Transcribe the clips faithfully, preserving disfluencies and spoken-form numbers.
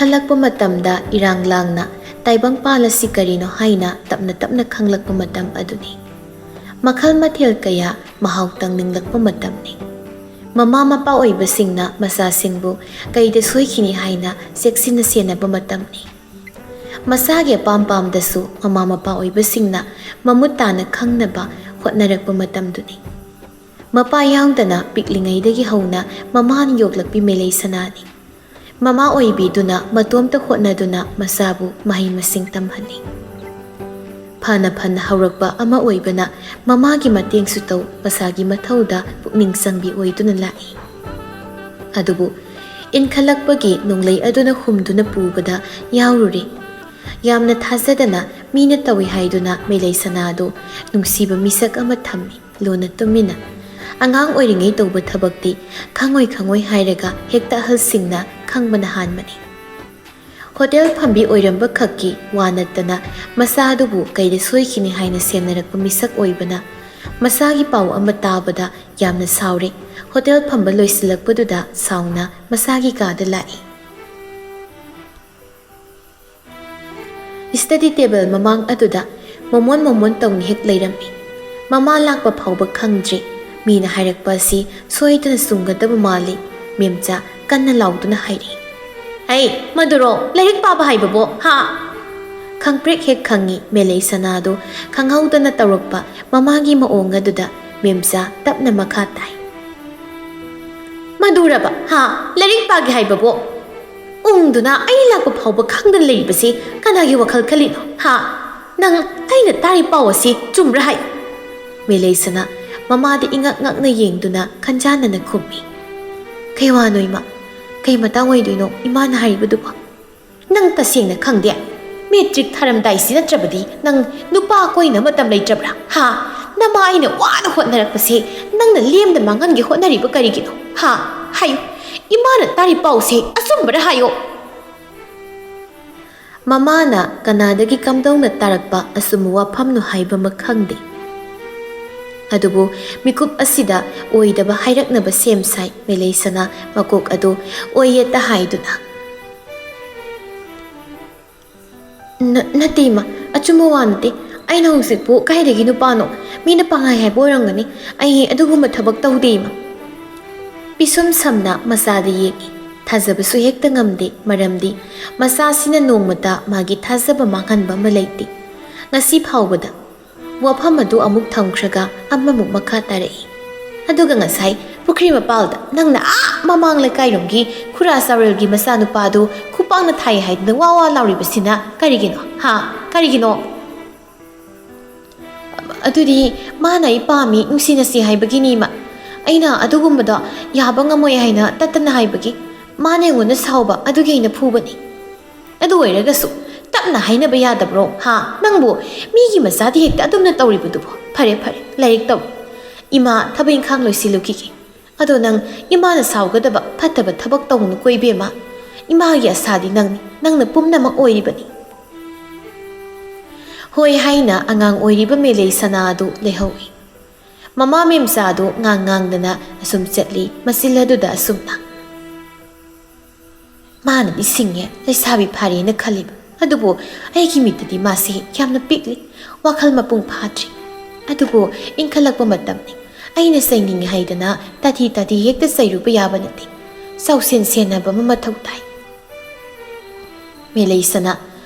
ꯈꯜꯂꯛꯄ ꯃꯇꯝꯗ ꯏꯔꯥꯡ ꯂꯥꯡꯅ ꯇꯥꯏꯕꯪꯄꯥꯜ ꯑꯁꯤ ꯀꯔꯤꯅꯣ ꯍꯥꯏꯅ ꯇꯞꯅ ꯇꯞꯅ ꯈꯪꯂꯛꯄ ꯃꯇꯝ ꯑꯗꯨꯅꯤ꯫ ꯃꯈꯜ ꯃꯊꯦꯜ ꯀꯌꯥ ꯃꯍꯥꯎ ꯇꯪꯅꯤꯡꯂꯛꯄ ꯃꯇꯝꯅꯤ꯫ ꯃꯃꯥ ꯃꯄꯥ ꯑꯣꯏꯕꯁꯤꯡꯅ ꯃꯆꯥꯁꯤꯡꯕꯨ ꯀꯩꯗ ꯁꯣꯏꯈꯤꯅꯤ ꯍꯥꯏꯅ ꯆꯦꯛꯁꯤꯟꯅ ꯁꯦꯟꯅꯕ ꯃꯇꯝꯅꯤ꯫ ꯃꯁꯥꯒꯤ ꯑꯄꯥꯝ ꯄꯥꯝꯗꯁꯨ ꯃꯃꯥ ꯃꯄꯥ ꯑꯣꯏꯕꯁꯤꯡꯅ ꯃꯃꯨꯠ ꯇꯥꯅ ꯈꯪꯅꯕ ꯍꯣꯠꯅꯔꯛꯄ ꯃꯇꯝꯗꯨꯅꯤ꯫ ꯃꯄꯥ ꯌꯥꯎꯗꯅ ꯄꯤꯛꯂꯤꯉꯩꯗꯒꯤ ꯍꯧꯅ ꯃꯃꯥꯅ ꯌꯣꯛꯂꯛꯄꯤ ꯃꯦꯂꯩ ꯁꯅꯥꯅꯤ꯫ ꯃꯃꯥ ꯑꯣꯏꯕꯤꯗꯨꯅ ꯃꯇꯣꯝꯇ ꯍꯣꯠꯅꯗꯨꯅ ꯃꯆꯥꯕꯨ ꯃꯍꯩ ꯃꯁꯤꯡ ꯇꯝꯍꯜꯂꯤ꯫ ꯐꯅ ꯐꯅ ꯍꯧꯔꯛꯄ ꯑꯃ ꯑꯣꯏꯕꯅ ꯃꯃꯥꯒꯤ ꯃꯇꯦꯡꯁꯨ ꯇꯧ, ꯃꯁꯥꯒꯤ ꯃꯊꯧꯗ ꯄꯨꯛꯅꯤꯡ ꯆꯪꯕꯤ ꯑꯣꯏꯗꯨꯅ ꯂꯥꯛꯏ꯫ ꯑꯗꯨꯕꯨ ꯏꯟꯈꯠꯂꯛꯄꯒꯤ ꯅꯣꯡꯂꯩ ꯑꯗꯨꯅ ꯍꯨꯝꯗꯨꯅ ꯄꯨꯕꯗ ꯌꯥꯎꯔꯨꯔꯦ꯫ ꯌꯥꯝꯅ ꯊꯥꯖꯗꯅ ꯃꯤꯅ ꯇꯧꯏ ꯍꯥꯏꯗꯨꯅ ꯃꯦꯂꯩ ꯁꯅꯥꯗꯨ ꯅꯨꯡꯁꯤꯕ ꯃꯤꯁꯛ ꯑꯃ ꯊꯝꯃꯤ꯫ ꯂꯨꯅ ꯇꯨꯃꯤꯟꯅ꯫ ꯑꯉꯥꯡ ꯑꯣꯏꯔꯤꯉꯩ ꯇꯧꯕ ꯊꯕꯛꯇꯤ ꯈꯪꯉꯣꯏ ꯈꯪꯉꯣꯏ ꯍꯥꯏꯔꯒ ꯍꯦꯛꯇ ꯑꯍꯜꯁꯤꯡꯅ ꯈꯪꯕꯅ ꯍꯥꯟꯕꯅꯤ꯫ ꯍꯣꯇꯦꯜ ꯐꯝꯕꯤ ꯑꯣꯏꯔꯝꯕ ꯈꯛꯀꯤ ꯋꯥ ꯅꯠꯇꯅ ꯃꯆꯥꯗꯨꯕꯨ ꯀꯩꯗ ꯁꯣꯏꯈꯤꯅꯤ ꯍꯥꯏꯅ ꯁꯦꯟꯅꯔꯛꯄ ꯃꯤꯁꯛ ꯑꯣꯏꯕꯅ ꯃꯆꯥꯒꯤ ꯄꯥꯎ ꯑꯃ ꯇꯥꯕꯗ ꯌꯥꯝꯅ ꯁꯥꯎꯔꯦ꯫ ꯍꯣꯇꯦꯜ ꯐꯝꯕ ꯂꯣꯏꯁꯤꯜꯂꯛꯄꯗꯨꯗ ꯁꯥꯎꯅ ꯃꯆꯥꯒꯤ ꯀꯥꯗ ꯂꯥꯛꯏ꯫ ꯁ꯭ꯇꯗꯤ ꯇꯦꯕꯜ ꯃꯃꯥꯡ ꯑꯗꯨꯗ ꯃꯣꯃꯣꯟ ꯃꯣꯃꯣꯟ ꯇꯧꯅ ꯍꯦꯛ ꯂꯩꯔꯝꯃꯤ꯫ ꯃꯃꯥ ꯂꯥꯛꯄ ꯐꯥꯎꯕ ꯈꯪꯗ꯭ꯔꯤ꯫ ꯃꯤꯅ ꯍꯥꯏꯔꯛꯄ ꯑꯁꯤ ꯁꯣꯏꯗꯅ ꯆꯨꯝꯒꯗꯕ ꯃꯥꯜꯂꯤ꯫ ꯃꯦꯝꯆꯥ ꯀꯟꯅ ꯂꯥꯎꯗꯨꯅ ꯍꯥꯏꯔꯛꯏ, "ꯍꯩ, ꯃꯗꯨꯔꯣ ꯂꯥꯏꯔꯤꯛ ꯄꯥꯕ ꯍꯥꯏꯕꯕꯣ, ꯍꯥ?" ꯈꯪꯄ꯭ꯔꯦꯛ ꯍꯦꯛ ꯈꯪꯉꯤ ꯃꯦꯂꯩ ꯁꯅꯥꯗꯨ ꯈꯪꯍꯧꯗꯅ ꯇꯧꯔꯛꯄ ꯃꯃꯥꯒꯤ ꯃꯑꯣꯡ ꯑꯗꯨꯗ꯫ ꯃꯦꯝꯆꯥ ꯇꯞꯅ ꯃꯈꯥ ꯇꯥꯏ, "ꯃꯗꯨꯔꯕ, ꯍꯥ? ꯂꯥꯏꯔꯤꯛ ꯄꯥꯒꯦ ꯍꯥꯏꯕꯕꯣ? ꯎꯪꯗꯨꯅ ꯑꯩ ꯂꯥꯛꯄ ꯐꯥꯎꯕ ꯈꯪꯗꯅ ꯂꯩꯔꯤꯕꯁꯤ ꯀꯅꯥꯒꯤ ꯋꯥꯈꯜ ꯈꯜꯂꯤꯅꯣ, ꯍꯥ? ꯅꯪ ꯑꯩꯅ ꯇꯥꯔꯤ ꯄꯥꯎ ꯑꯁꯤ ꯆꯨꯝꯕ꯭ꯔꯥ ꯍꯥꯏ?" ꯃꯦꯂꯩꯁꯅꯥ ꯃꯃꯥꯗ ꯏꯉꯛ ꯉꯛꯅ ꯌꯦꯡꯗꯨꯅ ꯈꯟꯖꯥꯟꯅꯅ ꯈꯨꯝꯃꯤ꯫ "ꯀꯩ ꯋꯥꯅꯣ ꯏꯃꯥ? ꯀꯩ ꯃꯇꯥꯡ ꯑꯣꯏꯗꯣꯏꯅꯣ ꯏꯃꯥꯅ ꯍꯥꯏꯔꯤꯕꯗꯨꯕꯣ? ꯅꯪ ꯇꯁꯦꯡꯅ ꯈꯪꯗꯦ? ꯃꯦꯇ꯭ꯔꯤꯛ ꯊꯥꯔꯝꯗꯥꯏꯁꯤ ꯅꯠꯇ꯭ꯔꯕꯗꯤ ꯅꯪ ꯅꯨꯄꯥ ꯀꯣꯏꯅ ꯃꯇꯝ ꯂꯩꯇ꯭ꯔꯕ꯭ꯔꯥ? ꯍꯥ? ꯅꯃꯥ ꯑꯩꯅ ꯋꯥꯅ ꯍꯣꯠꯅꯔꯛꯄꯁꯦ ꯅꯪꯅ ꯂꯦꯝꯅ ꯃꯥꯡꯍꯟꯒꯦ ꯍꯣꯠꯅꯔꯤꯕ ꯀꯔꯤꯒꯤꯅꯣ? ꯍꯥ? ꯍꯥꯏꯌꯨ꯫ ꯏꯃꯥꯅ ꯇꯥꯔꯤ ꯄꯥꯎꯁꯦ ꯑꯆꯨꯝꯕꯔ ꯍꯥꯏꯌꯣ?" ꯃꯃꯥꯅ ꯀꯅꯥꯗꯒꯤ ꯀꯝꯗꯧꯅ ꯇꯥꯔꯛꯄ ꯑꯆꯨꯝꯕ ꯋꯥꯐꯝꯅꯣ ꯍꯥꯏꯕꯃꯛ ꯈꯪꯗꯦ꯫ ꯑꯗꯨꯕꯨ ꯃꯤꯀꯨꯞ ꯑꯁꯤꯗ ꯑꯣꯏꯗꯕ ꯍꯥꯏꯔꯛꯅꯕ ꯁꯦꯝ ꯁꯥꯏ ꯃꯦꯂꯩꯁꯅꯥ ꯃꯀꯣꯛ ꯑꯗꯨ ꯑꯣꯏꯌꯦꯠꯇ ꯍꯥꯏꯗꯨꯅ꯫ "ꯅ-, ꯅꯠꯇꯦ ꯏꯃꯥ, ꯑꯆꯨꯝꯕ ꯋꯥ ꯅꯠꯇꯦ꯫ ꯑꯩꯅ ꯍꯧꯖꯤꯛꯄꯨ ꯀꯥꯏꯗꯒꯤ ꯅꯨꯄꯥꯅꯣ? ꯃꯤꯅ ꯄꯪꯍꯥꯏ ꯍꯥꯏꯕ ꯑꯣꯏꯔꯝꯒꯅꯤ꯫ ꯑꯩ ꯑꯗꯨꯒꯨꯝꯕ ꯊꯕꯛ ꯇꯧꯗꯦ ꯏꯃꯥ"꯫ ꯄꯤꯁꯨꯝ ꯁꯝꯅ ꯃꯆꯥꯗ ꯌꯦꯡꯏ꯫ ꯊꯥꯖꯕꯁꯨ ꯍꯦꯛꯇ ꯉꯝꯗꯦ, ꯃꯔꯝꯗꯤ ꯃꯆꯥꯁꯤꯅ ꯅꯣꯡꯃꯇ ꯃꯥꯒꯤ ꯊꯥꯖꯕ ꯃꯥꯡꯍꯟꯕ ꯑꯃ ꯂꯩꯇꯦ꯫ ꯉꯁꯤ ꯐꯥꯎꯕꯗ ꯋꯥꯐꯝ ꯑꯗꯨ ꯑꯃꯨꯛ ꯊꯝꯈ꯭ꯔꯒ ꯑꯃꯃꯨꯛ ꯃꯈꯥ ꯇꯥꯔꯛꯏ꯫ "ꯑꯗꯨꯒ ꯉꯁꯥꯏ ꯄꯨꯈ꯭ꯔꯤ ꯃꯄꯥꯜꯗ ꯅꯪꯅ ꯑꯥ ꯃꯃꯥꯡ ꯂꯩꯀꯥꯏꯔꯣꯝꯒꯤ ꯈꯨꯔꯥ ꯆꯥꯎꯔꯦꯜꯒꯤ ꯃꯆꯥꯅꯨꯄꯥꯗꯨ ꯈꯨꯄꯥꯛꯅ ꯊꯥꯏ ꯍꯥꯏꯗꯨꯅ ꯋꯥ ꯋꯥ ꯂꯥꯎꯔꯤꯕꯁꯤꯅ ꯀꯔꯤꯒꯤꯅꯣ? ꯍꯥ? ꯀꯔꯤꯒꯤꯅꯣ?" "ꯑꯗꯨꯗꯤ ꯃꯥꯅ ꯑꯩ ꯄꯥꯝꯃꯤ, ꯅꯨꯡꯁꯤꯅꯁꯤ ꯍꯥꯏꯕꯒꯤꯅꯤ, ꯏꯃꯥ꯫ ꯑꯩꯅ ꯑꯗꯨꯒꯨꯝꯕꯗꯣ ꯌꯥꯕ ꯉꯝꯃꯣꯏ ꯍꯥꯏꯅ ꯇꯠꯇꯅ ꯍꯥꯏꯕꯒꯤ꯫ ꯃꯥꯅ ꯑꯩꯉꯣꯟꯗ ꯁꯥꯎꯕ, ꯑꯗꯨꯒꯤ ꯑꯩꯅ ꯐꯨꯕꯅꯤ꯫ ꯑꯗꯨ ꯑꯣꯏꯔꯒꯁꯨ ꯇꯞꯅ ꯍꯥꯏꯅꯕ ꯌꯥꯗꯕ꯭ꯔꯣ? ꯍꯥ? ꯅꯪꯕꯨ ꯃꯤꯒꯤ ꯃꯆꯥꯗ ꯍꯦꯛꯇ ꯑꯗꯨꯝꯅ ꯇꯧꯔꯤꯕꯗꯨꯕꯣ? ꯐꯔꯦ, ꯐꯔꯦ, ꯂꯥꯏꯔꯤꯛ ꯇꯧ꯫ ꯏꯃꯥ ꯊꯕꯛ ꯏꯪꯈꯥꯡ ꯂꯣꯏꯁꯤꯜꯂꯨꯈꯤꯒꯦ꯫ ꯑꯗꯣ ꯅꯪ ꯏꯃꯥꯅ ꯁꯥꯎꯒꯗꯕ ꯐꯠꯇꯕ ꯊꯕꯛ ꯇꯧꯅꯨꯀꯣ ꯏꯕꯦꯝꯃ꯫ ꯏꯃꯥꯒꯤ ꯑꯁꯥꯗꯤ ꯅꯪꯅꯤ, ꯅꯪꯅ ꯄꯨꯝꯅꯃꯛ ꯑꯣꯏꯔꯤꯕꯅꯤ"꯫ ꯍꯣꯏ ꯍꯥꯏꯅ ꯑꯉꯥꯡ ꯑꯣꯏꯔꯤꯕ ꯃꯦꯂꯩ ꯁꯅꯥ ꯑꯗꯨ ꯂꯩꯍꯧꯏ꯫ ꯃꯃꯥ ꯃꯦꯝꯆꯥ ꯑꯗꯨ ꯉꯥꯡ ꯉꯥꯡꯗꯅ ꯑꯁꯨꯝ ꯆꯠꯂꯤ, ꯃꯆꯤꯜ ꯑꯗꯨꯗ ꯑꯁꯨꯝꯅ꯫ "ꯃꯥꯅꯗꯤ ꯁꯤꯡꯉꯦ, ꯂꯩꯁꯥꯕꯤ ꯐꯥꯔꯦꯅ ꯈꯜꯂꯤꯕ, ꯑꯗꯨꯕꯨ ꯑꯩꯒꯤ ꯃꯤꯠꯇꯗꯤ ꯃꯥꯁꯤ ꯌꯥꯝꯅ ꯄꯤꯛꯂꯤ, ꯋꯥꯈꯜ ꯃꯄꯨꯡ ꯐꯥꯗ꯭ꯔꯤ꯫ ꯑꯗꯨꯕꯨ ꯏꯟꯈꯠꯂꯛꯄ ꯃꯇꯝꯅꯤ, ꯑꯩꯅ ꯆꯩꯅꯤꯡꯉꯤ ꯍꯥꯏꯗꯅ ꯇꯥꯊꯤ ꯇꯥꯊꯤ ꯍꯦꯛꯇ ꯆꯩꯔꯨꯕ ꯌꯥꯕ ꯅꯠꯇꯦ꯫ ꯆꯥꯎꯁꯦꯟ ꯁꯦꯟꯅꯕ ꯑꯃ ꯃꯊꯧ ꯇꯥꯏ"꯫ ꯃꯦꯂꯩꯁꯅꯥ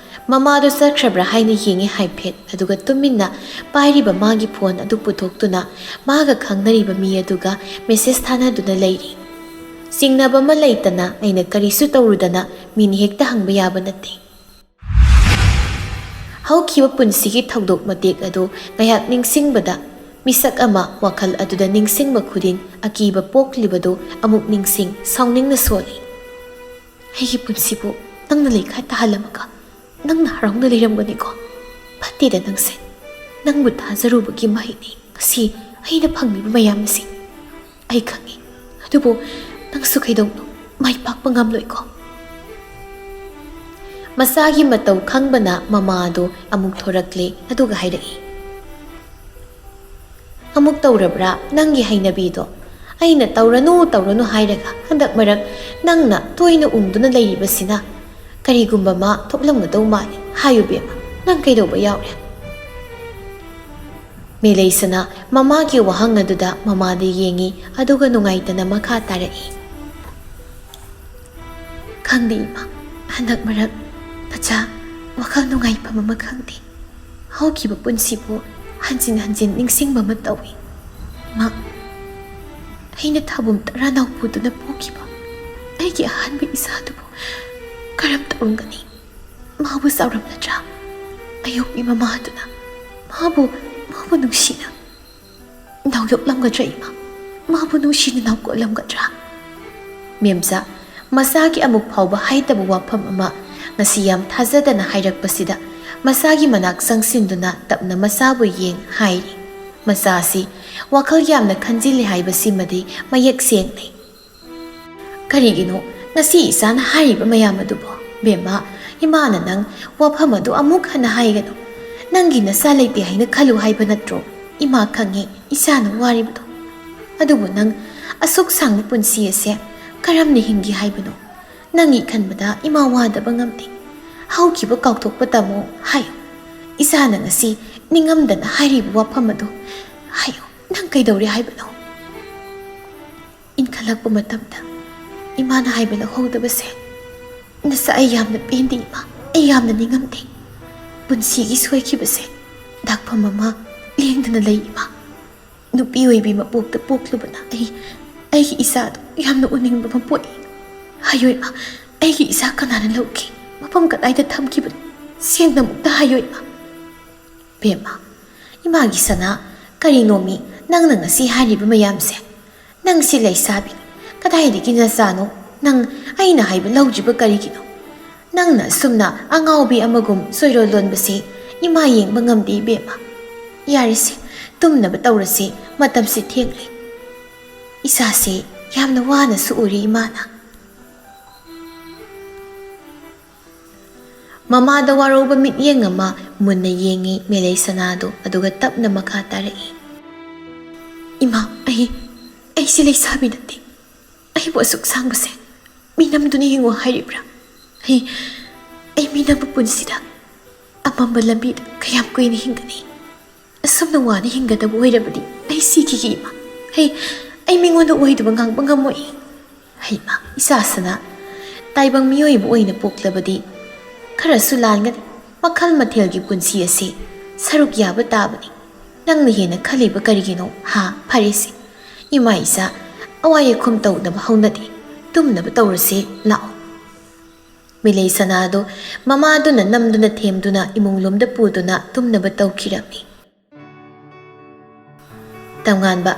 ꯃꯃꯥꯗꯨ ꯆꯠꯈ꯭ꯔꯕ꯭ꯔꯥ ꯍꯥꯏꯅ ꯌꯦꯡꯉꯤ ꯍꯥꯏꯐꯦꯠ, ꯑꯗꯨꯒ ꯇꯨꯃꯤꯟꯅ ꯄꯥꯏꯔꯤꯕ ꯃꯥꯒꯤ ꯐꯣꯟ ꯑꯗꯨ ꯄꯨꯊꯣꯛꯇꯨꯅ ꯃꯥꯒ ꯈꯪꯅꯔꯤꯕ ꯃꯤ ꯑꯗꯨꯒ ꯃꯦꯁꯦꯖ ꯊꯥꯅꯗꯨꯅ ꯂꯩꯔꯤ꯫ ꯆꯤꯡꯅꯕ ꯑꯃ ꯂꯩꯇꯅ ꯑꯩꯅ ꯀꯔꯤꯁꯨ ꯇꯧꯔꯨꯗꯅ ꯃꯤꯅ ꯍꯦꯛꯇ ꯍꯪꯕ ꯌꯥꯕ ꯅꯠꯇꯦ꯫ ꯍꯧꯈꯤꯕ ꯄꯨꯟꯁꯤꯒꯤ ꯊꯧꯗꯣꯛ ꯃꯇꯦꯛ ꯑꯗꯨ ꯉꯥꯏꯍꯥꯛ ꯅꯤꯡꯁꯤꯡꯕꯗ ꯃꯤꯁꯛ ꯑꯃ ꯋꯥꯈꯜ ꯑꯗꯨꯗ ꯅꯤꯡꯁꯤꯡꯕ ꯈꯨꯗꯤꯡ ꯑꯀꯤꯕ ꯄꯣꯛꯂꯤꯕꯗꯨ ꯑꯃꯨꯛ ꯅꯤꯡꯁꯤꯡ ꯁꯥꯎꯅꯤꯡꯅ ꯁꯣꯜꯂꯤ꯫ ꯑꯩꯒꯤ ꯄꯨꯟꯁꯤꯕꯨ ꯅꯪꯅ ꯂꯩꯈꯥ ꯇꯥꯍꯜꯂꯝꯃꯒ ꯅꯪꯅ ꯍꯔꯥꯎꯅ ꯂꯩꯔꯝꯒꯅꯤꯀꯣ? ꯐꯠꯇꯦꯗ ꯅꯪꯁꯦ꯫ ꯅꯪꯕꯨ ꯊꯥꯖꯔꯨꯕꯒꯤ ꯃꯍꯩꯅꯤ ꯉꯁꯤ ꯑꯩꯅ ꯐꯪꯂꯤꯕ ꯃꯌꯥꯝ ꯑꯁꯤ꯫ ꯑꯩ ꯈꯪꯏ, ꯑꯗꯨꯕꯨ ꯅꯪꯁꯨ ꯀꯩꯗꯧꯅꯣ ꯃꯥꯏ ꯄꯥꯛꯄ ꯉꯝꯂꯣꯏꯀꯣ꯫ ꯃꯆꯥꯒꯤ ꯃꯇꯧ ꯈꯪꯕꯅ ꯃꯃꯥ ꯑꯗꯨ ꯑꯃꯨꯛ ꯊꯣꯔꯛꯂꯦ, ꯑꯗꯨꯒ ꯍꯥꯏꯔꯛꯏ, "ꯑꯃꯨꯛ ꯇꯧꯔꯕ꯭ꯔꯥ ꯅꯪꯒꯤ ꯍꯩꯅꯕꯤꯗꯣ? ꯑꯩꯅ ꯇꯧꯔꯅꯨ, ꯇꯧꯔꯅꯨ ꯍꯥꯏꯔꯒ ꯍꯟꯗꯛ ꯃꯔꯛ ꯅꯪꯅ ꯇꯣꯏꯅ ꯎꯪꯗꯨꯅ ꯂꯩꯔꯤꯕꯁꯤꯅ ꯀꯔꯤꯒꯨꯝꯕ ꯑꯃ ꯊꯣꯛꯂꯝꯒꯗꯧ ꯃꯥꯜꯂꯤ, ꯍꯥꯏꯌꯨ ꯕꯦꯝꯃ, ꯅꯪ ꯀꯩꯗꯧꯕ ꯌꯥꯎꯔꯦ? ꯃꯦꯂꯩꯁꯅꯥ ꯃꯃꯥꯒꯤ ꯋꯥꯍꯪ ꯑꯗꯨꯗ ꯃꯃꯥꯗ ꯌꯦꯡꯉꯤ, ꯑꯗꯨꯒ ꯅꯨꯡꯉꯥꯏꯇꯅ ꯃꯈꯥ ꯇꯥꯔꯛꯏ꯫ ꯈꯪꯗꯦ ꯏꯃꯥ, ꯍꯟꯗꯛ ꯃꯔꯛ ꯃꯆꯥ ꯋꯥꯈꯜ ꯅꯨꯡꯉꯥꯏꯐꯝ ꯑꯃ ꯈꯪꯗꯦ꯫ ꯍꯧꯈꯤꯕ ꯄꯨꯟꯁꯤꯕꯨ ꯍꯟꯖꯤꯟ ꯍꯟꯖꯤꯟ ꯅꯤꯡꯁꯤꯡꯕ ꯑꯃ ꯇꯧꯏ꯫ ꯏꯃꯥ, ꯑꯩꯅ ꯊꯥꯕꯨꯝ ꯇꯔꯥ ꯅꯥꯎꯄꯨꯗꯨꯅ ꯄꯣꯛꯈꯤꯕ ꯑꯩꯒꯤ ꯑꯍꯥꯟꯕ ꯏꯆꯥꯗꯨꯕꯨ ꯀꯔꯝ ꯇꯧꯔꯝꯒꯅꯤ? ꯃꯥꯕꯨ ꯆꯥꯎꯔꯝꯂꯗ꯭ꯔꯥ? ꯑꯌꯣꯛꯄꯤ ꯃꯃꯥꯗꯨꯅ ꯃꯥꯕꯨ, ꯃꯥꯕꯨ ꯅꯨꯡꯁꯤꯅ ꯅꯥꯎ ꯌꯣꯛꯂꯝꯒꯗ꯭ꯔꯥ ꯏꯃꯥ? ꯃꯥꯕꯨ ꯅꯨꯡꯁꯤꯅ ꯅꯥꯎ ꯀꯣꯜꯂꯝꯒꯗ꯭ꯔꯥ? ꯃꯦꯝꯆꯥ, ꯃꯆꯥꯒꯤ ꯑꯃꯨꯛ ꯐꯥꯎꯕ ꯍꯥꯏꯗꯕ ꯋꯥꯐꯝ ꯑꯃ ꯉꯁꯤ ꯌꯥꯝ ꯊꯥꯖꯗꯅ ꯍꯥꯏꯔꯛꯄꯁꯤꯗ ꯃꯆꯥꯒꯤ ꯃꯅꯥꯛ ꯆꯪꯁꯤꯟꯗꯨꯅ ꯇꯞꯅ ꯃꯆꯥꯕꯨ ꯌꯦꯡ ꯍꯥꯏꯔꯤ꯫ ꯃꯆꯥꯁꯤ ꯋꯥꯈꯜ ꯌꯥꯝꯅ ꯈꯟꯖꯤꯜꯂꯤ ꯍꯥꯏꯕꯁꯤꯃꯗꯤ ꯃꯌꯦꯛ ꯁꯦꯡꯂꯦ꯫ ꯀꯔꯤꯒꯤꯅꯣ ꯉꯁꯤ ꯏꯆꯥꯅ ꯍꯥꯏꯔꯤꯕ ꯃꯌꯥꯝ ꯑꯗꯨꯕꯣ? ꯕꯦꯝꯃ, ꯏꯃꯥꯅ ꯅꯪ ꯋꯥꯐꯝ ꯑꯗꯨ ꯑꯃꯨꯛ ꯍꯟꯅ ꯍꯥꯏꯒꯅꯨ꯫ ꯅꯪꯒꯤ ꯅꯆꯥ ꯂꯩꯇꯦ ꯍꯥꯏꯅ ꯈꯜꯂꯨ ꯍꯥꯏꯕ ꯅꯠꯇ꯭ꯔꯣ? ꯏꯃꯥ ꯈꯪꯉꯤ ꯏꯆꯥꯅ ꯋꯥꯔꯤꯕꯗꯣ꯫ ꯑꯗꯨꯕꯨ ꯅꯪ ꯑꯁꯨꯛ ꯁꯥꯡꯕ ꯄꯨꯟꯁꯤ ꯑꯁꯦ ꯀꯔꯝꯅ ꯍꯤꯡꯒꯦ ꯍꯥꯏꯕꯅꯣ? ꯅꯪꯒꯤ ꯈꯟꯕꯗ ꯏꯃꯥ ꯋꯥꯗꯕ ꯉꯝꯗꯦ꯫ ꯍꯧꯈꯤꯕ ꯀꯥꯎꯊꯣꯛꯄ ꯇꯝꯃꯣ ꯍꯥꯏꯌꯨ꯫ ꯏꯆꯥꯅ ꯉꯁꯤ ꯅꯤꯡꯉꯝꯗꯅ ꯍꯥꯏꯔꯤꯕ ꯋꯥꯐꯝ ꯑꯗꯨ ꯍꯥꯏꯌꯨ꯫ ꯅꯪ ꯀꯩꯗꯧꯔꯦ ꯍꯥꯏꯕꯅꯣ? ꯏꯟꯈꯠꯂꯛꯄ ꯃꯇꯝꯗ ꯏꯃꯥꯅ ꯍꯥꯏꯕ ꯂꯧꯍꯧꯗꯕꯁꯦ ꯅꯆꯥ ꯑꯩ ꯌꯥꯝꯅ ꯄꯦꯟꯗꯦ ꯏꯃꯥ, ꯑꯩ ꯌꯥꯝꯅ ꯅꯤꯡꯉꯝꯗꯦ꯫ ꯄꯨꯟꯁꯤꯒꯤ ꯁꯣꯏꯈꯤꯕꯁꯦ ꯗꯥꯛꯐꯝ ꯑꯃ ꯂꯦꯡꯗꯅ ꯂꯩ ꯏꯃꯥ꯫ ꯅꯨꯄꯤ ꯑꯣꯏꯕꯤ ꯃꯄꯣꯛꯇ ꯄꯣꯛꯂꯨꯕꯅ ꯑꯩ, ꯑꯩꯒꯤ ꯏꯆꯥꯗꯨ ꯌꯥꯝꯅ ꯎꯅꯤꯡꯕ ꯑꯃ ꯄꯣꯛꯏ꯫ ꯍꯥꯏꯌꯣ ꯏꯃꯥ, ꯑꯩꯒꯤ ꯏꯆꯥ ꯀꯅꯥꯅ ꯂꯧꯈꯤ? ꯃꯐꯝ ꯀꯗꯥꯏꯗ ꯊꯝꯈꯤꯕꯅꯣ? ꯁꯦꯡꯅ ꯑꯃꯨꯛꯇ ꯍꯥꯏꯌꯣ ꯏꯃꯥ꯫ ꯕꯦꯝꯃ, ꯏꯃꯥꯒꯤ ꯁꯅꯥ, ꯀꯔꯤꯅꯣꯃꯤ ꯅꯪꯅ ꯉꯁꯤ ꯍꯥꯏꯔꯤꯕ ꯃꯌꯥꯝꯁꯦ? ꯅꯪꯁꯤ ꯂꯩꯁꯥꯕꯤꯅꯤ, ꯀꯗꯥꯏꯗꯒꯤ ꯅꯆꯥꯅꯣ? ꯅꯪ ꯑꯩꯅ ꯍꯥꯏꯕ ꯂꯧꯗ꯭ꯔꯤꯕ ꯀꯔꯤꯒꯤꯅꯣ? ꯅꯪꯅ ꯑꯁꯨꯝꯅ ꯑꯉꯥꯎꯕꯤ ꯑꯃꯒꯨꯝ ꯆꯣꯏꯔꯣꯜ ꯂꯣꯟꯕꯁꯤ ꯏꯃꯥ ꯌꯦꯡꯕ ꯉꯝꯗꯦ ꯏꯕꯦꯝꯃ꯫ ꯌꯥꯔꯦꯁꯦ, ꯇꯨꯝꯅꯕ ꯇꯧꯔꯁꯤ, ꯃꯇꯝꯁꯤ ꯊꯦꯡꯂꯦ꯫ ꯏꯆꯥꯁꯤ ꯌꯥꯝꯅ ꯋꯥꯅꯁꯨ ꯎꯔꯤ ꯏꯃꯥꯅ꯫ ꯃꯃꯥꯗ ꯋꯥꯔꯧꯕ ꯃꯤꯠꯌꯦꯡ ꯑꯃ ꯃꯨꯟꯅ ꯌꯦꯡꯉꯤ ꯃꯦꯂꯩ ꯁꯅꯥꯗꯨ, ꯑꯗꯨꯒ ꯇꯞꯅ ꯃꯈꯥ ꯇꯥꯔꯛꯏ꯫ ꯏꯃꯥ, ꯑꯩ, ꯑꯩꯁꯤ ꯂꯩꯁꯥꯕꯤ ꯅꯠꯇꯦ꯫ ꯑꯩꯕꯨ ꯑꯁꯨꯛ ꯁꯥꯡꯕꯁꯦ ꯃꯤꯅꯝꯗꯨꯅ ꯌꯦꯡꯉꯨ ꯍꯥꯏꯔꯤꯕ꯭ꯔꯥ? ꯑꯩ, ꯑꯩ ꯃꯤꯅꯝꯕ ꯄꯨꯟꯁꯤꯗ ꯑꯃꯝꯕ ꯂꯝꯕꯤꯗ ꯀꯌꯥꯝ ꯀꯨꯏꯅ ꯍꯤꯡꯒꯅꯤ? ꯑꯁꯨꯝꯅ ꯋꯥꯅ ꯍꯤꯡꯒꯗꯕ ꯑꯣꯏꯔꯕꯗꯤ ꯑꯩ ꯁꯤꯈꯤꯒꯦ, ꯏꯃꯥ꯫ ꯑꯩ, ꯑꯩ ꯃꯤꯉꯣꯟꯗ ꯑꯣꯏꯗꯕ ꯉꯥꯡꯕ ꯉꯝꯃꯣꯏ꯫ ꯍꯩꯃꯥ, ꯏꯆꯥꯁꯤꯅ ꯇꯥꯏꯕꯪ ꯃꯤꯑꯣꯏꯕ ꯑꯣꯏꯅ ꯄꯣꯛꯂꯕꯗꯤ ꯈꯔꯁꯨ ꯂꯥꯟꯒꯅꯤ꯫ ꯃꯈꯜ ꯃꯊꯦꯜꯒꯤ ꯄꯨꯟꯁꯤ ꯑꯁꯤ ꯁꯔꯨꯛ ꯌꯥꯕ ꯇꯥꯕꯅꯤ꯫ ꯅꯪꯅ ꯍꯦꯟꯅ ꯈꯜꯂꯤꯕ ꯀꯔꯤꯒꯤꯅꯣ? ꯍꯥ, ꯐꯔꯦꯁꯦ꯫ ꯏꯃꯥ ꯏꯆꯥ ꯑꯋꯥꯏ ꯑꯈꯨꯝ ꯇꯧꯗꯕ ꯍꯧꯅꯗꯦ꯫ ꯇꯨꯝꯅꯕ ꯇꯧꯔꯁꯦ, ꯂꯥꯛꯑꯣ꯫ ꯃꯤꯂꯩ ꯁꯅꯥꯗꯨ ꯃꯃꯥꯗꯨꯅ ꯅꯝꯗꯨꯅ ꯊꯦꯝꯗꯨꯅ ꯏꯃꯨꯡꯂꯣꯝꯗ ꯄꯨꯗꯨꯅ ꯇꯨꯝꯅꯕ ꯇꯧꯈꯤꯔꯝꯃꯤ꯫ ꯇꯝꯉꯥꯟꯕ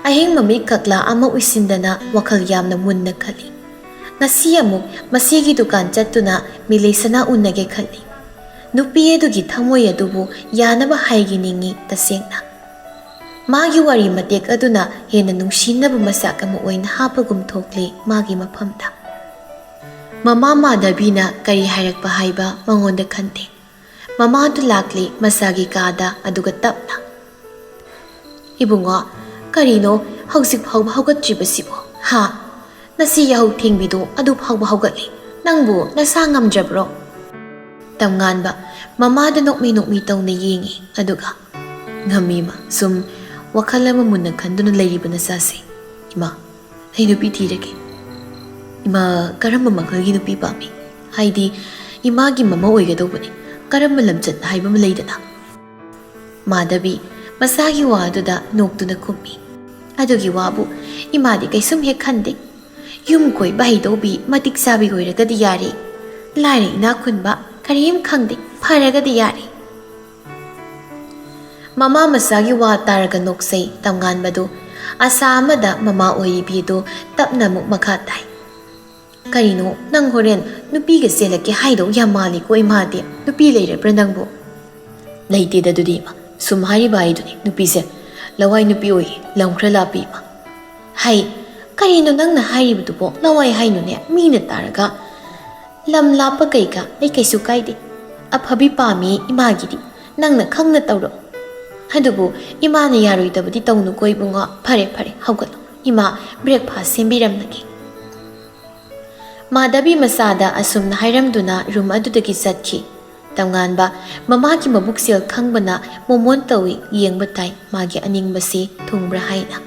ꯑꯍꯤꯡ ꯃꯃꯤꯠ ꯀꯛꯂꯥ ꯑꯃ ꯎꯏꯁꯤꯟꯗꯅ ꯋꯥꯈꯜ ꯌꯥꯝꯅ ꯃꯨꯟꯅ ꯈꯜꯂꯤ꯫ ꯉꯁꯤ ꯑꯃꯨꯛ ꯃꯁꯤꯒꯤ ꯗꯨꯀꯥꯟ ꯆꯠꯇꯨꯅ ꯃꯤꯂꯩ ꯁꯅꯥ ꯎꯅꯒꯦ ꯈꯜꯂꯤ꯫ ꯅꯨꯄꯤ ꯑꯗꯨꯒꯤ ꯊꯃꯣꯏ ꯑꯗꯨꯕꯨ ꯌꯥꯅꯕ ꯍꯥꯏꯒꯦ ꯅꯤꯡꯏ ꯇꯁꯦꯡꯅ꯫ ꯃꯥꯒꯤ ꯋꯥꯔꯤ ꯃꯇꯦꯛ ꯑꯗꯨꯅ ꯍꯦꯟꯅ ꯅꯨꯡꯁꯤꯅꯕ ꯃꯆꯥꯛ ꯑꯃ ꯑꯣꯏꯅ ꯍꯥꯞꯄꯒꯨꯝ ꯊꯣꯛꯂꯦ ꯃꯥꯒꯤ ꯃꯐꯝꯗ꯫ ꯃꯃꯥ ꯃꯥꯙꯕꯤꯅ ꯀꯔꯤ ꯍꯥꯏꯔꯛꯄ ꯍꯥꯏꯕ ꯃꯉꯣꯟꯗ ꯈꯟꯗꯦ꯫ ꯃꯃꯥꯗꯨ ꯂꯥꯛꯂꯦ ꯃꯆꯥꯒꯤ ꯀꯥꯗ, ꯑꯗꯨꯒ ꯇꯞꯅ, "ꯏꯕꯨꯡꯉꯣ, ꯀꯔꯤꯅꯣ ꯍꯧꯖꯤꯛ ꯐꯥꯎꯕ ꯍꯧꯒꯠꯇ꯭ꯔꯤꯕꯁꯤꯕꯣ? ꯍꯥ? ꯉꯁꯤ ꯌꯥꯍꯧ ꯊꯦꯡꯕꯤꯗꯣ ꯑꯗꯨ ꯐꯥꯎꯕ ꯍꯧꯒꯠꯂꯤ꯫ ꯅꯪꯕꯨ ꯅꯁꯥ ꯉꯝꯗ꯭ꯔꯕ꯭ꯔꯣ?" ꯇꯝꯉꯥꯟꯕ ꯃꯃꯥꯗ ꯅꯣꯛꯃꯤ ꯅꯣꯛꯃꯤ ꯇꯧꯅ ꯌꯦꯡꯉꯤ, ꯑꯗꯨꯒ, "ꯉꯝꯃꯤ, ꯏꯃꯥ꯫ ꯁꯨꯝ ꯋꯥꯈꯜ ꯑꯃ ꯃꯨꯟꯅ ꯈꯟꯗꯨꯅ ꯂꯩꯔꯤꯕ ꯅꯆꯥꯁꯦ꯫ ꯏꯃꯥ, ꯑꯩ ꯅꯨꯄꯤ ꯊꯤꯔꯒꯦ꯫" "ꯏꯃꯥ, ꯀꯔꯝꯕ ꯃꯈꯜꯒꯤ ꯅꯨꯄꯤ ꯄꯥꯝꯃꯤ? ꯍꯥꯏꯗꯤ, ꯏꯃꯥꯒꯤ ꯃꯃꯧ ꯑꯣꯏꯒꯗꯧꯕꯅꯤ꯫ ꯀꯔꯝꯕ ꯂꯝꯆꯠ ꯍꯥꯏꯕ ꯑꯃ ꯂꯩꯗꯅ?" ꯃꯥꯙꯕꯤ ꯃꯆꯥꯒꯤ ꯋꯥ ꯑꯗꯨꯗ ꯅꯣꯛꯇꯨꯅ ꯈꯨꯝꯃꯤ, "ꯑꯗꯨꯒꯤ ꯋꯥꯕꯨ ꯏꯃꯥꯗꯤ ꯀꯩꯁꯨꯝ ꯍꯦꯛ ꯈꯟꯗꯦ꯫ ꯌꯨꯝ ꯀꯣꯏꯕ ꯍꯩꯗꯧꯕꯤ, ꯃꯇꯤꯛ ꯆꯥꯕꯤ ꯑꯣꯏꯔꯒꯗꯤ ꯌꯥꯔꯦ꯫ ꯂꯥꯏꯔ ꯏꯅꯥꯛ ꯈꯨꯟꯕ ꯀꯔꯤꯝ ꯈꯪꯗꯦ, ꯐꯔꯒꯗꯤ ꯌꯥꯔꯦ꯫" ꯃꯃꯥ ꯃꯆꯥꯒꯤ ꯋꯥ ꯇꯥꯔꯒ ꯅꯣꯛꯆꯩ ꯇꯝꯉꯥꯟꯕꯗꯨ꯫ ꯑꯁꯥ ꯑꯃꯗ ꯃꯃꯥ ꯑꯣꯏꯔꯤꯕꯤ ꯑꯗꯨ ꯇꯞꯅ ꯑꯃꯨꯛ ꯃꯈꯥ ꯇꯥꯏ, "ꯀꯔꯤꯅꯣ, ꯅꯪ ꯍꯣꯔꯦꯟ ꯅꯨꯄꯤꯒ ꯆꯦꯜꯂꯛꯀꯦ ꯍꯥꯏꯗꯧ ꯌꯥꯝ ꯃꯥꯜꯂꯤꯀꯣ ꯏꯃꯥꯗꯤ꯫ ꯅꯨꯄꯤ ꯂꯩꯔꯕ꯭ꯔꯥ ꯅꯪꯕꯨ?" "ꯂꯩꯇꯦꯗ ꯑꯗꯨꯗꯤ ꯏꯃꯥ, ꯁꯨꯝ ꯍꯥꯏꯔꯤꯕ ꯍꯥꯏꯗꯨꯅꯤ꯫ ꯅꯨꯄꯤꯁꯦ ꯂꯋꯥꯏ ꯅꯨꯄꯤ ꯑꯣꯏꯌꯦ, ꯂꯝ ꯈꯔ ꯂꯥꯞꯄꯤ ꯏꯃꯥ꯫" "ꯍꯩ, ꯀꯔꯤꯅꯣ ꯅꯪꯅ ꯍꯥꯏꯔꯤꯕꯗꯨꯕꯣ? ꯂꯋꯥꯏ ꯍꯥꯏꯅꯨꯅꯦ, ꯃꯤꯅ ꯇꯥꯔꯒ꯫" "ꯂꯝ ꯂꯥꯞꯄ ꯀꯩꯀꯥ ꯑꯩ ꯀꯩꯁꯨ ꯀꯥꯏꯗꯦ꯫ ꯑꯐꯕꯤ ꯄꯥꯝꯃꯤ ꯏꯃꯥꯒꯤꯗꯤ꯫ ꯅꯪꯅ ꯈꯪꯅ ꯇꯧꯔꯣ꯫ ꯑꯗꯨꯕꯨ ꯏꯃꯥꯅ ꯌꯥꯔꯣꯏꯗꯕꯗꯤ ꯇꯧꯅꯨꯀꯣ ꯏꯕꯨꯡꯉꯣ꯫ ꯐꯔꯦ, ꯐꯔꯦ, ꯍꯧꯒꯠꯂꯣ꯫ ꯏꯃꯥ breakfast ꯁꯦꯝꯕꯤꯔꯝꯂꯒꯦ꯫" ꯃꯥꯙꯕꯤ ꯃꯆꯥꯗ ꯑꯁꯨꯝꯅ ꯍꯥꯏꯔꯝꯗꯨꯅ room ꯑꯗꯨꯗꯒꯤ ꯆꯠꯈꯤ꯫ ꯇꯝꯉꯥꯟꯕ ꯃꯃꯥꯒꯤ ꯃꯕꯨꯛꯆꯦꯜ ꯈꯪꯕꯅ ꯃꯣꯃꯣꯟ ꯇꯧꯏ, ꯌꯦꯡꯕ ꯇꯥꯏ ꯃꯥꯒꯤ ꯑꯅꯤꯡꯕꯁꯤ ꯊꯨꯡꯕ꯭ꯔꯥ ꯍꯥꯏꯅ꯫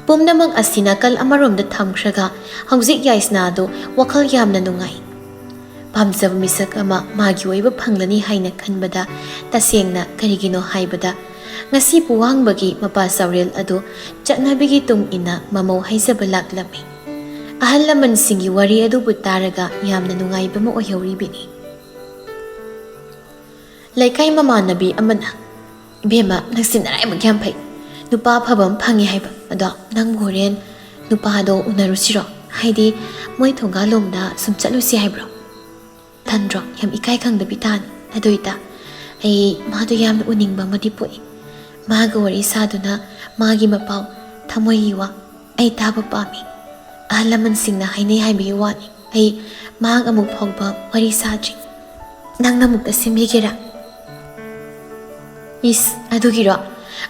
ꯄꯨꯝꯅꯃꯛ ꯑꯁꯤ ꯅꯥꯀꯜ ꯑꯃꯔꯣꯝꯗ ꯊꯝꯈ꯭ꯔꯒ ꯍꯧꯖꯤꯛ ꯌꯥꯏꯁꯅꯥꯗꯨ ꯋꯥꯈꯜ ꯌꯥꯝꯅ ꯅꯨꯡꯉꯥꯏ꯫ ꯄꯥꯝꯖꯕ ꯃꯤꯁꯛ ꯑꯃ ꯃꯥꯒꯤ ꯑꯣꯏꯕ ꯐꯪꯂꯅꯤ ꯍꯥꯏꯅ ꯈꯟꯕꯗ ꯇꯁꯦꯡꯅ ꯀꯔꯤꯒꯤꯅꯣ ꯍꯥꯏꯕꯗ ꯉꯁꯤ ꯄꯨꯋꯥꯡꯕꯒꯤ ꯃꯄꯥ ꯆꯥꯎꯔꯦꯜ ꯑꯗꯨ ꯆꯠꯅꯕꯤꯒꯤ ꯇꯨꯡ ꯏꯟꯅ ꯃꯃꯧ ꯍꯥꯏꯖꯕ ꯂꯥꯛꯂꯝꯃꯤ꯫ ꯑꯍꯜ ꯂꯃꯟꯁꯤꯡꯒꯤ ꯋꯥꯔꯤ ꯑꯗꯨꯕꯨ ꯇꯥꯔꯒ ꯌꯥꯝꯅ ꯅꯨꯡꯉꯥꯏꯕ ꯑꯃ ꯑꯣꯏꯍꯧꯔꯤꯕꯅꯤ꯫ ꯂꯩꯀꯥꯏ ꯃꯃꯥꯟꯅꯕꯤ ꯑꯃꯅ, "ꯏꯕꯦꯝꯃ, ꯅꯪꯁꯤ ꯅꯔꯥꯏꯕꯛ ꯌꯥꯝ ꯐꯩ꯫ ꯅꯨꯄꯥ ꯑꯐꯕ ꯑꯃ ꯐꯪꯉꯦ ꯍꯥꯏꯕ꯫ ꯑꯗꯣ ꯅꯪꯕꯨ ꯍꯣꯔꯦꯟ ꯅꯨꯄꯥꯗꯣ ꯎꯅꯔꯨꯁꯤꯔꯣ? ꯍꯥꯏꯗꯤ ꯃꯣꯏ ꯊꯣꯡꯒꯥꯜꯂꯣꯝꯗ ꯁꯨꯝ ꯆꯠꯂꯨꯁꯤ ꯍꯥꯏꯕ꯭ꯔꯣ?" ꯊꯟꯗ꯭ꯔꯣ? ꯌꯥꯝ ꯏꯀꯥꯏ ꯈꯪꯗꯕꯤ ꯇꯥꯅꯤ꯫ ꯑꯗꯨ ꯑꯣꯏꯇꯥ ꯑꯩ ꯃꯥꯗꯣ ꯌꯥꯝꯅ ꯎꯅꯤꯡꯕ ꯑꯃꯗꯤ ꯄꯣꯛꯏ꯫ ꯃꯥꯒ ꯋꯥꯔꯤ ꯁꯥꯗꯨꯅ ꯃꯥꯒꯤ ꯃꯄꯥꯎ, ꯊꯃꯣꯏꯒꯤ ꯋꯥ ꯑꯩ ꯇꯥꯕ ꯄꯥꯝꯃꯤ꯫ ꯑꯍꯜ ꯂꯃꯟꯁꯤꯡꯅ ꯍꯥꯏꯅꯩ ꯍꯥꯏꯕꯒꯤ ꯋꯥꯅꯤ꯫ ꯑꯩ ꯃꯍꯥꯛ ꯑꯃꯨꯛ ꯐꯥꯎꯕ ꯋꯥꯔꯤ ꯁꯥꯗ꯭ꯔꯤ꯫ ꯅꯪꯅ ꯑꯃꯨꯛꯇ ꯁꯤꯟꯕꯤꯒꯦꯔꯥ? ꯏꯁ, ꯑꯗꯨꯒꯤꯔꯣ?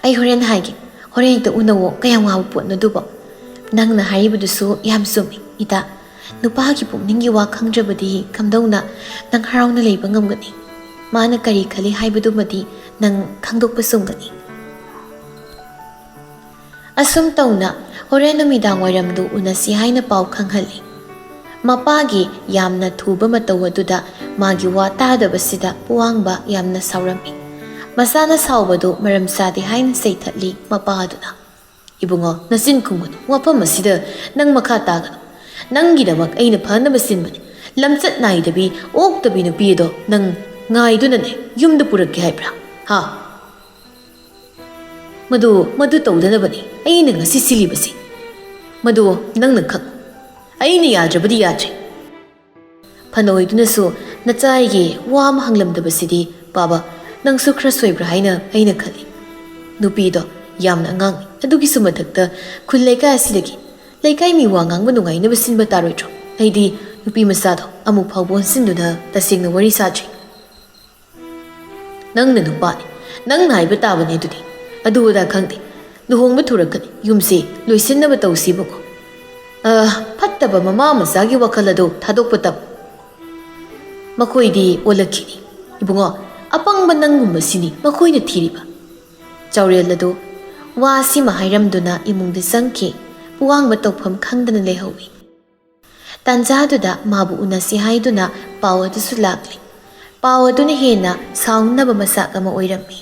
ꯑꯩ ꯍꯣꯔꯦꯟ ꯍꯥꯏꯒꯦ꯫ ꯍꯣꯔꯦꯟ ꯍꯦꯛꯇ ꯎꯅꯧꯋꯣ꯫ ꯀꯌꯥꯝ ꯋꯥꯕ ꯄꯣꯠꯅꯣ ꯑꯗꯨꯕꯣ? ꯅꯪꯅ ꯍꯥꯏꯔꯤꯕꯗꯨꯁꯨ ꯌꯥꯝ ꯆꯨꯝꯃꯤ, ꯏꯇꯥ꯫ ꯅꯨꯄꯥꯒꯤ ꯄꯨꯛꯅꯤꯡꯒꯤ ꯋꯥ ꯈꯪꯗ꯭ꯔꯕꯗꯤ ꯀꯝꯗꯧꯅ ꯅꯪ ꯍꯔꯥꯎꯅ ꯂꯩꯕ ꯉꯝꯒꯅꯤ? ꯃꯥꯅ ꯀꯔꯤ ꯈꯜꯂꯤ ꯍꯥꯏꯕꯗꯨꯃꯗꯤ ꯅꯪ ꯈꯪꯗꯣꯛꯄ ꯆꯨꯝꯒꯅꯤ꯫ ꯑꯁꯨꯝ ꯇꯧꯅ ꯍꯣꯔꯦꯟ ꯅꯨꯃꯤꯗꯥꯡ ꯋꯥꯏꯔꯝꯗꯨ ꯎꯅꯁꯤ ꯍꯥꯏꯅ ꯄꯥꯎ ꯈꯪꯍꯜꯂꯤ꯫ ꯃꯄꯥꯒꯤ ꯌꯥꯝꯅ ꯊꯨꯕ ꯃꯇꯧ ꯑꯗꯨꯗ ꯃꯥꯒꯤ ꯋꯥ ꯇꯥꯗꯕꯁꯤꯗ ꯄꯨꯋꯥꯡꯕ ꯌꯥꯝꯅ ꯁꯥꯎꯔꯝꯃꯤ꯫ ꯃꯆꯥꯅ ꯁꯥꯎꯕꯗꯨ ꯃꯔꯝ ꯆꯥꯗꯦ ꯍꯥꯏꯅ ꯆꯩꯊꯠꯂꯤ ꯃꯄꯥ ꯑꯗꯨꯅ꯫ "ꯏꯕꯨꯡꯉꯣ, ꯅꯆꯤꯟ ꯈꯨꯝꯒꯅꯨ, ꯋꯥꯐꯝ ꯑꯁꯤꯗ ꯅꯪ ꯃꯈꯥ ꯇꯥꯒꯅꯨ꯫ ꯅꯪꯒꯤꯗꯃꯛ ꯑꯩꯅ ꯐꯅꯕ ꯁꯤꯟꯕꯅꯤ꯫ ꯂꯝꯆꯠ ꯅꯥꯏꯗꯕꯤ, ꯑꯣꯛꯇꯕꯤ ꯅꯨꯄꯤ ꯑꯗꯣ ꯅꯪ ꯉꯥꯏꯗꯨꯅꯅꯦ ꯌꯨꯝꯗ ꯄꯨꯔꯛꯀꯦ ꯍꯥꯏꯕ꯭ꯔꯥ? ꯍꯥ? ꯃꯗꯨ, ꯃꯗꯨ ꯇꯧꯗꯅꯕꯅꯤ ꯑꯩꯅ ꯉꯁꯤ ꯁꯤꯜꯂꯤꯕꯁꯤ꯫ ꯃꯗꯨ ꯅꯪꯅ ꯈꯪ-, ꯑꯩꯅ ꯌꯥꯗ꯭ꯔꯕꯗꯤ ꯌꯥꯗ꯭ꯔꯦ꯫ ꯐꯅ ꯑꯣꯏꯗꯨꯅꯁꯨ ꯅꯆꯥ ꯑꯩꯒꯤ ꯋꯥ ꯑꯃ ꯍꯪꯂꯝꯗꯕꯁꯤꯗꯤ, ꯄꯥꯕ, ꯅꯪꯁꯨ ꯈꯔ ꯁꯣꯏꯕ꯭ꯔꯥ ꯍꯥꯏꯅ ꯑꯩꯅ ꯈꯜꯂꯤ꯫ ꯅꯨꯄꯤꯗꯣ ꯌꯥꯝꯅ ꯑꯉꯥꯡꯅꯤ꯫ ꯑꯗꯨꯒꯤꯁꯨ ꯃꯊꯛꯇ ꯈꯨꯜ ꯂꯩꯀꯥꯏ ꯑꯁꯤꯗꯒꯤ ꯂꯩꯀꯥꯏ ꯃꯤ ꯋꯥ ꯉꯥꯡꯕ ꯅꯨꯡꯉꯥꯏꯅꯕ ꯁꯤꯟꯕ ꯇꯥꯔꯣꯏꯗ꯭ꯔꯣ? ꯑꯩꯗꯤ ꯅꯨꯄꯤ ꯃꯆꯥꯗꯣ ꯑꯃꯨꯛ ꯐꯥꯎꯕ ꯑꯣꯟꯁꯤꯟꯗꯨꯅ ꯇꯁꯦꯡꯅ ꯋꯥꯔꯤ ꯁꯥꯗ꯭ꯔꯤ꯫" "ꯅꯪꯅ ꯅꯨꯄꯥꯅꯤ, ꯅꯪꯅ ꯍꯥꯏꯕ ꯇꯥꯕꯅꯤ꯫ ꯑꯗꯨꯗꯤ ꯑꯗꯨ ꯑꯗꯥ ꯈꯪꯗꯦ꯫ ꯂꯨꯍꯣꯡꯕ ꯊꯨꯔꯛꯀꯅꯤ, ꯌꯨꯝꯁꯤ ꯂꯣꯏꯁꯤꯟꯅꯕ ꯇꯧꯁꯤ ꯏꯕꯨꯡꯉꯣ꯫ ꯑ, ꯐꯠꯇꯕ ꯃꯃꯥ ꯃꯆꯥꯒꯤ ꯋꯥꯈꯜ ꯑꯗꯨ ꯊꯥꯗꯣꯛꯄ ꯇꯝꯃꯨ꯫ ꯃꯈꯣꯏꯗꯤ ꯑꯣꯜꯂꯛꯈꯤꯅꯤ꯫ ꯏꯕꯨꯡꯉꯣ, ꯑꯄꯪꯕ ꯅꯪꯒꯨꯝꯕꯁꯤꯅꯤ ꯃꯈꯣꯏꯅ ꯊꯤꯔꯤꯕ꯫ ꯆꯥꯎꯔꯦꯜ ꯑꯗꯨ ꯋꯥꯁꯤꯃ ꯍꯥꯏꯔꯝꯗꯨꯅ ꯏꯃꯨꯡꯗ ꯆꯪꯈꯤ꯫ ꯄꯨꯋꯥꯡꯕ ꯇꯧꯐꯝ ꯈꯪꯗꯅ ꯂꯩꯍꯧꯏ꯫ ꯇꯥꯟꯖꯥꯗꯨꯗ ꯃꯥꯕꯨ ꯎꯅꯁꯤ ꯍꯥꯏꯗꯨꯅ ꯄꯥꯎ ꯑꯗꯨꯁꯨ ꯂꯥꯛꯂꯤ꯫ ꯄꯥꯎ ꯑꯗꯨꯅ ꯍꯦꯟꯅ ꯁꯥꯎꯅꯕ ꯃꯆꯥꯛ ꯑꯃ ꯑꯣꯏꯔꯝꯃꯤ꯫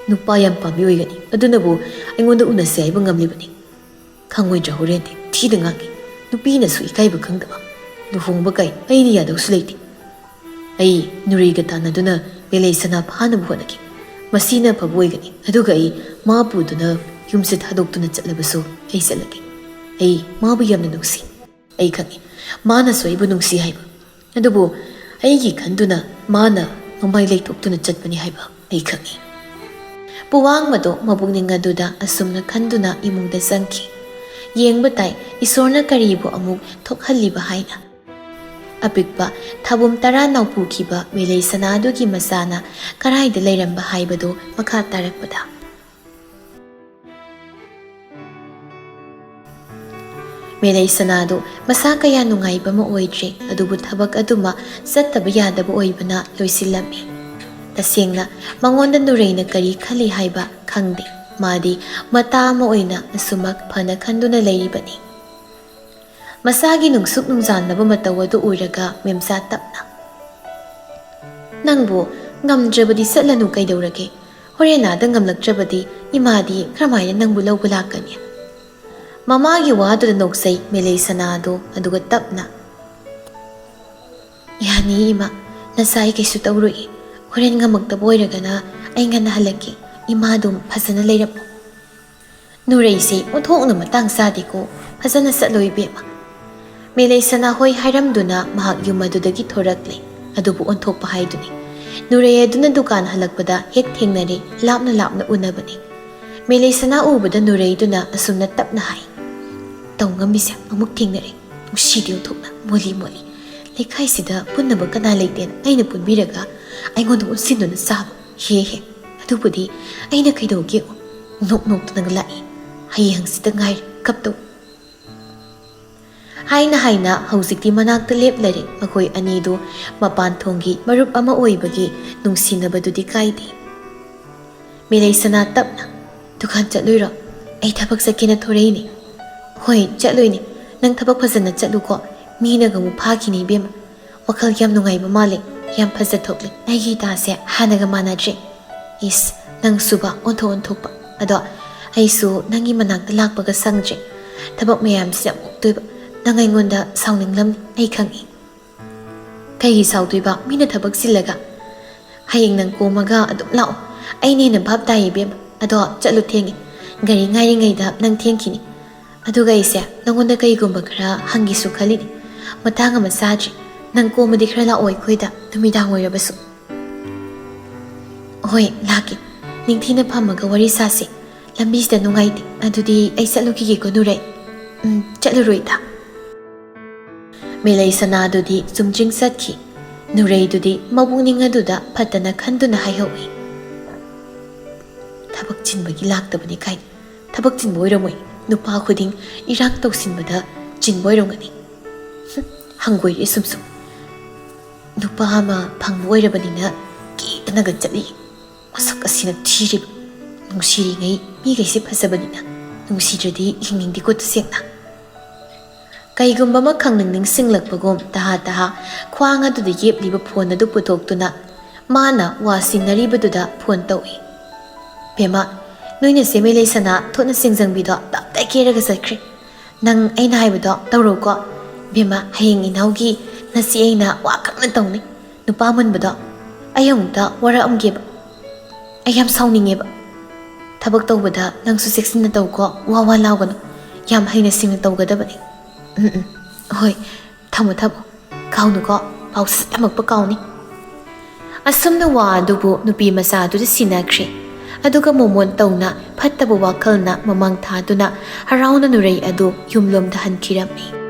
"ꯅꯨꯄꯥ ꯌꯥꯝ ꯄꯥꯝꯕꯤ ꯑꯣꯏꯒꯅꯤ, ꯑꯗꯨꯅꯕꯨ ꯑꯩꯉꯣꯟꯗ ꯎꯅꯁꯤ ꯍꯥꯏꯕ ꯉꯝꯂꯤꯕꯅꯤ꯫ ꯈꯪꯉꯣꯏꯗ꯭ꯔꯥ ꯍꯣꯔꯦꯟꯗꯤ? ꯊꯤꯗ ꯉꯥꯡꯉꯤ꯫ ꯅꯨꯄꯤꯅꯁꯨ ꯏꯀꯥꯏꯕ ꯈꯪꯗꯕ꯫ ꯂꯨꯍꯣꯡꯕ ꯀꯥꯏ ꯑꯩꯅ ꯌꯥꯗꯧꯁꯨ ꯂꯩꯇꯦ꯫ ꯑꯩ ꯅꯨꯔꯩꯒ ꯇꯥꯟꯅꯗꯨꯅ ꯃꯦꯂꯩ ꯁꯅꯥ ꯐꯥꯅꯕ ꯍꯣꯠꯅꯒꯦ꯫ ꯃꯁꯤꯅ ꯑꯐꯕ ꯑꯣꯏꯒꯅꯤ꯫ ꯑꯗꯨꯒ ꯑꯩ ꯃꯥ ꯄꯨꯗꯨꯅ ꯌꯨꯝꯁꯦ ꯊꯥꯗꯣꯛꯇꯨꯅ ꯆꯠꯂꯕꯁꯨ ꯑꯩ ꯆꯠꯂꯒꯦ꯫ ꯑꯩ ꯃꯥꯕꯨ ꯌꯥꯝꯅ ꯅꯨꯡꯁꯤ꯫ ꯑꯩ ꯈꯪꯏ, ꯃꯥꯅꯁꯨ ꯑꯩꯕꯨ ꯅꯨꯡꯁꯤ ꯍꯥꯏꯕ꯫ ꯑꯗꯨꯕꯨ ꯑꯩꯒꯤ ꯈꯟꯗꯨꯅ ꯃꯥꯅ ꯃꯃꯥꯏ ꯂꯩꯊꯣꯛꯇꯨꯅ ꯆꯠꯄꯅꯤ ꯍꯥꯏꯕ ꯑꯩ ꯈꯪꯏ꯫" ꯄꯨꯋꯥꯡꯕꯗꯣ ꯃꯄꯨꯛꯅꯤꯡ ꯑꯗꯨꯗ ꯑꯁꯨꯝꯅ ꯈꯟꯗꯨꯅ ꯏꯃꯨꯡꯗ ꯆꯪꯈꯤ꯫ ꯌꯦꯡꯕ ꯇꯥꯏ, ꯏꯁꯣꯔꯅ ꯀꯔꯤꯕꯨ ꯑꯃꯨꯛ ꯊꯣꯛꯍꯜꯂꯤꯕ ꯍꯥꯏꯅ꯫ ꯑꯄꯤꯛꯄ ꯊꯥꯕꯨꯝ ꯇꯔꯥ ꯅꯥꯎꯄꯨꯈꯤꯕ ꯃꯦꯂꯩ ꯁꯅꯥꯗꯨꯒꯤ ꯃꯆꯥꯅ ꯀꯔꯥꯏꯗ ꯂꯩꯔꯝꯕ ꯍꯥꯏꯕꯗꯨ ꯃꯈꯥ ꯇꯥꯔꯛꯄꯗ꯫ ꯃꯦꯂꯩ ꯁꯅꯥꯗꯨ ꯃꯁꯥ ꯀꯌꯥ ꯅꯨꯡꯉꯥꯏꯕ ꯑꯃ ꯑꯣꯏꯗ꯭ꯔꯦ, ꯑꯗꯨꯕꯨ ꯊꯕꯛ ꯑꯗꯨꯃ ꯆꯠꯇꯕ ꯌꯥꯗꯕ ꯑꯣꯏꯕꯅ ꯂꯣꯏꯁꯤꯜꯂꯝꯃꯤ꯫ ꯇꯁꯦꯡꯅ ꯃꯉꯣꯟꯗ ꯅꯨꯔꯩꯅ ꯀꯔꯤ ꯈꯜꯂꯤ ꯍꯥꯏꯕ ꯈꯪꯗꯦ꯫ ꯃꯥꯗꯤ ꯃꯇꯥ ꯑꯃ ꯑꯣꯏꯅ ꯑꯁꯨꯃꯛ ꯐꯅ ꯈꯟꯗꯨꯅ ꯂꯩꯔꯤꯕꯅꯤ꯫ ꯃꯁꯥꯒꯤ ꯅꯨꯡꯁꯨꯛ ꯅꯨꯡꯖꯥꯟꯅꯕ ꯃꯇꯧ ꯑꯗꯨ ꯎꯔꯒ ꯃꯦꯝꯆꯥ ꯇꯞꯅ, "ꯅꯪꯕꯨ ꯉꯝꯗ꯭ꯔꯕꯗꯤ ꯆꯠꯂꯅꯨ ꯀꯩꯗꯧꯔꯒꯦ? ꯍꯣꯔꯦꯟ ꯑꯥꯗ ꯉꯝꯂꯛꯇ꯭ꯔꯕꯗꯤ ꯏꯃꯥꯗꯤ ꯀꯔꯝꯍꯥꯏꯅ ꯅꯪꯕꯨ ꯂꯧꯕ ꯂꯥꯛꯀꯅꯤ?" ꯃꯃꯥꯒꯤ ꯋꯥꯗꯨꯗ ꯅꯣꯛꯆꯩ ꯃꯦꯂꯩ ꯁꯅꯥꯗꯣ, ꯑꯗꯨꯒ ꯇꯞꯅ, "ꯌꯥꯅꯤ ꯏꯃꯥ, ꯅꯆꯥ ꯑꯩ ꯀꯩꯁꯨ ꯇꯧꯔꯣꯏ꯫ ꯍꯣꯔꯦꯟ ꯉꯝꯃꯛꯇꯕ ꯑꯣꯏꯔꯒꯅ ꯑꯩ ꯉꯟꯅ ꯍꯜꯂꯛꯀꯦ꯫ ꯏꯃꯥ ꯑꯗꯨꯝ ꯐꯖꯅ ꯂꯩꯔꯝꯃꯣ꯫" ꯅꯨꯔꯩꯁꯦ ꯑꯣꯟꯊꯣꯛꯅ ꯃꯇꯥꯡ ꯆꯥꯗꯦꯀꯣ꯫ ꯐꯖꯅ ꯆꯠꯂꯣ ꯏꯕꯦꯝꯃ꯫ ꯃꯦꯂꯩ ꯁꯅꯥꯍꯣꯏ ꯍꯥꯏꯔꯝꯗꯨꯅ ꯃꯍꯥꯛ ꯌꯨꯝ ꯑꯗꯨꯗꯒꯤ ꯊꯣꯔꯛꯂꯦ꯫ ꯑꯗꯨꯕꯨ ꯑꯣꯟꯊꯣꯛꯄ ꯍꯥꯏꯗꯨꯅꯤ꯫ ꯅꯨꯔꯩ ꯑꯗꯨꯅ ꯗꯨꯀꯥꯟ ꯍꯜꯂꯛꯄꯗ ꯍꯦꯛ ꯊꯦꯡꯅꯔꯦ, ꯂꯥꯞꯅ ꯂꯥꯞꯅ ꯎꯅꯕꯅꯤ꯫ ꯃꯦꯂꯩ ꯁꯅꯥ ꯎꯕꯗ ꯅꯨꯔꯩꯗꯨꯅ ꯑꯁꯨꯝꯅ ꯇꯞꯅ ꯍꯥꯏ, "ꯇꯧ ꯉꯝꯃꯤꯁꯦ ꯑꯃꯨꯛ ꯊꯦꯡꯅꯔꯦ꯫ ꯅꯨꯡꯁꯤꯗꯦ ꯑꯣꯟꯊꯣꯛꯅ, ꯃꯣꯂꯤ ꯃꯣꯂꯤ꯫ ꯂꯩꯀꯥꯏꯁꯤꯗ ꯄꯨꯟꯅꯕ ꯀꯅꯥ ꯂꯩꯇꯦꯅ ꯑꯩꯅ ꯄꯨꯟꯕꯤꯔꯒ ꯑꯩꯉꯣꯟꯗ ꯑꯣꯟꯁꯤꯟꯗꯨꯅ ꯆꯥꯕ꯫ ꯍꯦ ꯍꯦ꯫ ꯑꯗꯨꯕꯨꯗꯤ ꯑꯩꯅ ꯀꯩꯗꯧꯒꯦ? ꯅꯣꯛ ꯅꯣꯛꯇꯅꯒ ꯂꯥꯛꯏ꯫ ꯍꯌꯦꯡ ꯍꯪꯆꯤꯠꯇ ꯉꯥꯏꯔꯦ ꯀꯞꯇꯧ꯫" ꯍꯥꯏꯅ ꯍꯥꯏꯅ ꯍꯧꯖꯤꯛꯇꯤ ꯃꯅꯥꯛꯇ ꯂꯦꯞꯂꯔꯦ꯫ ꯃꯈꯣꯏ ꯑꯅꯤꯗꯨ ꯃꯄꯥꯟ ꯊꯣꯡꯒꯤ ꯃꯔꯨꯞ ꯑꯃ ꯑꯣꯏꯕꯒꯤ ꯅꯨꯡꯁꯤꯅꯕꯗꯨꯗꯤ ꯀꯥꯏꯗꯦ꯫ ꯃꯦꯂꯩꯁꯅꯥ ꯇꯞꯅ, "ꯗꯨꯀꯥꯟ ꯆꯠꯂꯨꯏꯔꯣ? ꯑꯩ ꯊꯕꯛ ꯆꯠꯀꯦꯅ ꯊꯣꯔꯛꯏꯅꯦ꯫" "ꯍꯣꯏ, ꯆꯠꯂꯨꯏꯅꯦ꯫ ꯅꯪ ꯊꯕꯛ ꯐꯖꯅ ꯆꯠꯂꯨꯀꯣ꯫ ꯃꯤꯅꯒ ꯑꯃꯨꯛ ꯐꯥꯈꯤꯅꯤ ꯏꯕꯦꯝꯃ꯫ ꯋꯥꯈꯜ ꯌꯥꯝ ꯅꯨꯡꯉꯥꯏꯕ ꯃꯥꯜꯂꯦ꯫ ꯌꯥꯝ ꯐꯖ ꯊꯣꯛꯂꯦ꯫ ꯑꯩꯒꯤ ꯏꯇꯥꯁꯦ ꯍꯥꯟꯅꯒ ꯃꯥꯟꯅꯗ꯭ꯔꯦ꯫" "ꯏꯁ, ꯅꯪꯁꯨꯕ ꯑꯣꯟꯊꯣꯛ ꯑꯣꯟꯊꯣꯛꯄ꯫ ꯑꯗꯣ ꯑꯩꯁꯨ ꯅꯪꯒꯤ ꯃꯅꯥꯛꯇ ꯂꯥꯛꯄꯒ ꯁꯪꯗ꯭ꯔꯦ꯫ ꯊꯕꯛ ꯃꯌꯥꯝꯁꯤꯗ ꯑꯃꯨꯛꯇꯣꯏꯕ꯫ ꯅꯪ ꯑꯩꯉꯣꯟꯗ ꯁꯥꯎꯅꯤꯡꯂꯝꯅꯤ, ꯑꯩ ꯈꯪꯏ꯫" "ꯀꯩꯒꯤ ꯁꯥꯎꯗꯣꯏꯕ? ꯃꯤꯅ ꯊꯕꯛ ꯆꯤꯜꯂꯒ꯫" "ꯍꯌꯦꯡ ꯅꯪ ꯀꯣꯝꯃꯒ ꯑꯗꯨꯝ ꯂꯥꯛꯑꯣ꯫ ꯑꯩꯅ ꯍꯦꯟꯅ ꯚꯥꯞ ꯇꯥꯏ ꯏꯕꯦꯝꯃ꯫ ꯑꯗꯣ ꯆꯠꯂꯨ, ꯊꯦꯡꯉꯦ꯫ ꯒꯥꯔꯤ ꯉꯥꯏꯔꯤꯉꯩꯗ ꯅꯪ ꯊꯦꯡꯈꯤꯅꯤ꯫ ꯑꯗꯨꯒ ꯑꯩꯁꯦ ꯅꯪꯉꯣꯟꯗ ꯀꯩꯒꯨꯝꯕ ꯈꯔ ꯍꯪꯒꯦꯁꯨ ꯈꯜꯂꯤꯅꯤ꯫ ꯃꯇꯥꯡ ꯑꯃ ꯆꯥꯗ꯭ꯔꯤ꯫ ꯅꯪ ꯀꯣꯝꯃꯗꯤ ꯈꯔ ꯂꯥꯛꯑꯣ ꯑꯩꯈꯣꯏꯗ, ꯅꯨꯃꯤꯗꯥꯡ ꯑꯣꯏꯔꯕꯁꯨ꯫" "ꯍꯣꯏ, ꯂꯥꯛꯀꯦ꯫ ꯅꯤꯡꯊꯤꯅ ꯐꯝꯃꯒ ꯋꯥꯔꯤ ꯁꯥꯁꯦ꯫ ꯂꯝꯕꯤꯁꯤꯗ ꯅꯨꯡꯉꯥꯏꯇꯦ꯫ ꯑꯗꯨꯗꯤ ꯑꯩ ꯆꯠꯂꯨꯈꯤꯒꯦꯀꯣ, ꯅꯨꯔꯩ꯫" "ꯎꯝ, ꯆꯠꯂꯨꯔꯣ, ꯏꯇꯥ꯫" ꯃꯦꯂꯩ ꯁꯅꯥꯗꯨꯗꯤ ꯆꯨꯝꯗ꯭ꯔꯤꯡ ꯆꯠꯈꯤ꯫ ꯅꯨꯔꯩꯗꯨꯗꯤ ꯃꯕꯨꯛꯅꯤꯡ ꯑꯗꯨꯗ ꯐꯠꯇꯅ ꯈꯟꯗꯨꯅ ꯍꯥꯏꯍꯧꯏ, "ꯊꯕꯛ ꯆꯤꯟꯕꯒꯤ ꯂꯥꯛꯇꯕꯅꯤ ꯀꯥꯏꯅ꯫ ꯊꯕꯛ ꯆꯤꯟꯕ ꯑꯣꯏꯔꯝꯃꯣꯏ꯫ ꯅꯨꯄꯥ ꯈꯨꯗꯤꯡ ꯏꯔꯥꯡ ꯇꯧꯁꯤꯟꯕꯗ ꯆꯤꯟꯕ ꯑꯣꯏꯔꯝꯒꯅꯤ꯫ ꯍꯨꯝ, ꯍꯪꯒꯣꯏꯔꯦ ꯁꯨꯝ ꯁꯨꯝ꯫ ꯅꯨꯄꯥ ꯑꯃ ꯐꯪꯕ ꯑꯣꯏꯔꯕꯅꯤꯅ ꯀꯤꯗꯅꯒ ꯆꯠꯂꯤ꯫ ꯃꯁꯛ ꯑꯁꯤꯅ ꯊꯤꯔꯤꯕ꯫ ꯅꯨꯡꯁꯤꯔꯤꯉꯩ ꯃꯤꯈꯩꯁꯦ ꯐꯖꯕꯅꯤꯅ, ꯅꯨꯡꯁꯤꯗ꯭ꯔꯗꯤ ꯍꯤꯡꯅꯤꯡꯗꯦꯀꯣ ꯇꯁꯦꯡꯅ꯫" ꯀꯩꯒꯨꯝꯕ ꯑꯃ ꯈꯪꯅꯤꯡ ꯅꯤꯡꯁꯤꯡꯂꯛꯄꯒꯨꯝ ꯇꯍꯥ ꯇꯍꯥ ꯈ꯭ꯋꯥꯡ ꯑꯗꯨꯗ ꯌꯦꯞꯂꯤꯕ ꯐꯣꯟ ꯑꯗꯨ ꯄꯨꯊꯣꯛꯇꯨꯅ ꯃꯥꯅ ꯋꯥ ꯁꯤꯟꯅꯔꯤꯕꯗꯨꯗ ꯐꯣꯟ ꯇꯧꯏ꯫ "ꯕꯦꯝꯃ, ꯅꯣꯏ ꯅꯆꯦ ꯃꯦꯂꯩ ꯁꯅꯥ ꯊꯣꯠꯅ ꯁꯦꯡꯖꯪꯕꯤꯗꯣ ꯇꯞꯇꯥꯏ ꯀꯦꯔꯒ ꯆꯠꯈ꯭ꯔꯦ꯫ ꯅꯪ ꯑꯩꯅ ꯍꯥꯏꯕꯗꯣ ꯇꯧꯔꯣꯀꯣ꯫ ꯕꯦꯝꯃ, ꯍꯌꯦꯡ ꯏꯅꯥꯎꯒꯤ ꯅꯆꯦ ꯑꯩꯅ ꯋꯥ ꯀꯟꯅ ꯇꯧꯅꯤ꯫ ꯅꯨꯄꯥ ꯃꯨꯟꯕꯗꯣ ꯑꯩ ꯑꯃꯨꯛꯇ ꯋꯥꯔꯛꯑꯝꯒꯦꯕ꯫ ꯑꯩ ꯌꯥꯝ ꯁꯥꯎꯅꯤꯡꯉꯦꯕ꯫ ꯊꯕꯛ ꯇꯧꯕꯗ ꯅꯪꯁꯨ ꯆꯦꯛꯁꯤꯟꯅ ꯇꯧꯀꯣ, ꯋꯥ ꯋꯥ ꯂꯥꯎꯒꯅꯨ꯫ ꯌꯥꯝ ꯍꯩꯅ ꯁꯤꯡꯅ ꯇꯧꯒꯗꯕꯅꯤ꯫" "ꯎꯝ, ꯎꯝ, ꯍꯣꯏ, ꯊꯝꯃꯣ, ꯊꯝꯃꯣ꯫ ꯀꯥꯎꯅꯨꯀꯣ, ꯄꯥꯎ ꯁꯠ ꯇꯝꯃꯛꯄ ꯀꯥꯎꯅꯤ꯫" ꯑꯁꯨꯝꯅ ꯋꯥ ꯑꯗꯨꯕꯨ ꯅꯨꯄꯤ ꯃꯆꯥꯗꯨꯗ ꯁꯤꯟꯅꯈ꯭ꯔꯦ꯫ ꯑꯗꯨꯒ ꯃꯣꯃꯣꯟ ꯇꯧꯅ ꯐꯠꯇꯕ ꯋꯥꯈꯜꯅ ꯃꯃꯥꯡ ꯊꯥꯗꯨꯅ ꯍꯔꯥꯎꯅ ꯅꯨꯔꯩ ꯑꯗꯨ ꯌꯨꯝꯂꯣꯝꯗ ꯍꯟꯈꯤꯔꯝꯃꯤ꯫